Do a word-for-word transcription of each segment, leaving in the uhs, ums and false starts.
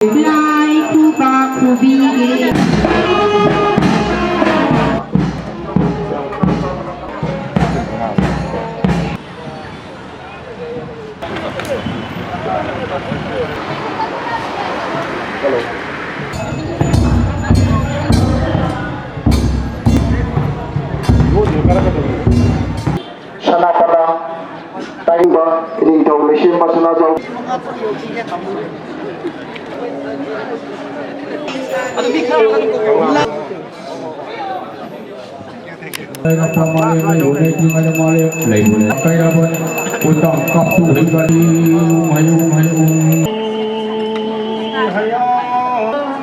ꯂꯥꯏ ꯈꯨꯕꯥꯛ ꯈꯨꯕꯤꯒꯦ꯫ ꯁꯅꯥꯄꯅ ꯇꯥꯏꯕ ꯏꯅꯤꯡꯊꯧ ꯂꯩꯁꯦꯝꯕ ꯁꯅꯥꯖꯥꯎ꯫ ꯀꯩꯔꯥꯕ ꯎꯇꯝ ꯀꯞꯇꯨ ꯍꯩꯕꯅꯤ꯫ ꯍꯌꯨꯝ ꯍꯌꯨꯝ꯫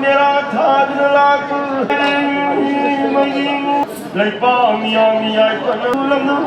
ꯃꯦꯔꯥ ꯊꯥꯗꯨꯅ ꯂꯥꯛꯄ ꯂꯩꯄꯥꯛ ꯃꯤꯌꯥꯝꯒꯤ ꯌꯥꯏꯐꯅ ꯂꯝꯗꯝ꯫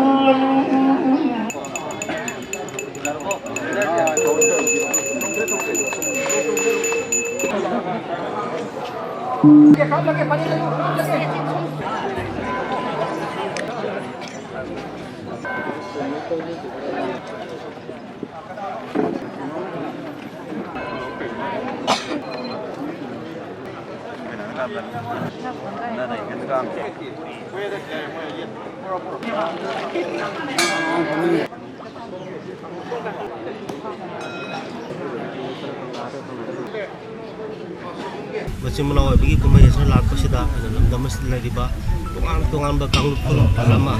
ꯃꯆꯤꯟ ꯃꯅꯥꯎ ꯑꯣꯏꯕꯒꯤ ꯀꯨꯝꯍꯩ ꯑꯁꯤꯗ ꯂꯥꯛꯄꯁꯤꯗ ꯑꯩꯅ ꯂꯝꯗꯝ ꯑꯁꯤꯗ ꯂꯩꯔꯤꯕ ꯇꯣꯉꯥꯟ ꯇꯣꯉꯥꯟꯕ ꯀꯥꯡꯂꯨꯞ ꯐꯨꯔꯨꯞ ꯑꯃ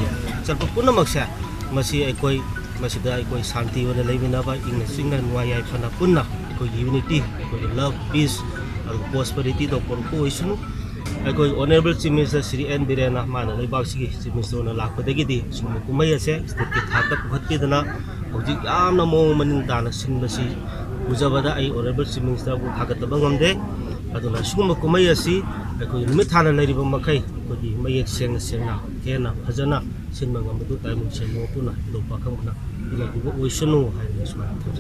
ꯆꯠꯄ ꯄꯨꯝꯅꯃꯛꯁꯦ, ꯃꯁꯤ ꯑꯩꯈꯣꯏ, ꯃꯁꯤꯗ ꯑꯩꯈꯣꯏ ꯁꯥꯟꯇꯤ ꯑꯣꯏꯅ ꯂꯩꯃꯤꯟꯅꯕ, ꯏꯪꯅ ꯆꯤꯛꯅ ꯅꯨꯡꯉꯥꯏ ꯌꯥꯏꯐꯅ ꯄꯨꯟꯅ ꯑꯩꯈꯣꯏꯒꯤ unity, ꯑꯩꯈꯣꯏꯒꯤ love, peace, ꯑꯗꯨꯒ prosperity ꯗꯣ ꯄꯨꯔꯛꯄ ꯑꯣꯏꯁꯅꯨ꯫ ꯑꯩꯈꯣꯏ honourable Chief Minister Shri N ꯕꯤꯔꯦꯟꯅ ꯃꯥꯅ ꯂꯩꯕꯥꯛꯁꯤꯒꯤ Chief Minister ꯑꯣꯏꯅ ꯂꯥꯛꯄꯗꯒꯤꯗꯤ ꯁꯤꯒꯨꯝꯕ ꯀꯨꯝꯍꯩ ꯑꯁꯦ state ꯀꯤ ꯊꯥꯛꯇ ꯄꯨꯈꯠꯄꯤꯗꯅ ꯍꯧꯖꯤꯛ ꯌꯥꯝꯅ ꯃꯑꯣꯡ ꯃꯅꯤꯡ ꯇꯥꯅ ꯁꯤꯟꯕꯁꯤ ꯎꯖꯕꯗ ꯑꯩ honourable Chief Minister ꯕꯨ ꯊꯥꯒꯠꯇꯕ ꯉꯝꯗꯦ꯫ ꯑꯗꯨꯅ ꯁꯤꯒꯨꯝꯕ ꯀꯨꯝꯍꯩ ꯑꯁꯤ ꯑꯩꯈꯣꯏ ꯅꯨꯃꯤꯠ ꯊꯥꯅ ꯂꯩꯔꯤꯕ ꯃꯈꯩ ꯑꯩꯈꯣꯏꯒꯤ ꯃꯌꯦꯛ ꯁꯦꯡꯅ ꯁꯦꯡꯅ ꯍꯦꯟꯅ ꯐꯖꯅ ꯁꯤꯟꯕ ꯉꯝꯕꯗꯨ ꯇꯥꯏꯕꯪ ꯁꯦꯝꯕ ꯄꯨꯟꯅ ꯏꯕꯨꯙꯧ ꯄꯥꯈꯪꯕꯅ ꯏꯃꯥ ꯄꯤꯕ ꯑꯣꯏꯁꯅꯨ ꯍꯥꯏꯗꯅ ꯁꯨꯃꯥꯏꯅ ꯊꯝꯖꯔꯤ꯫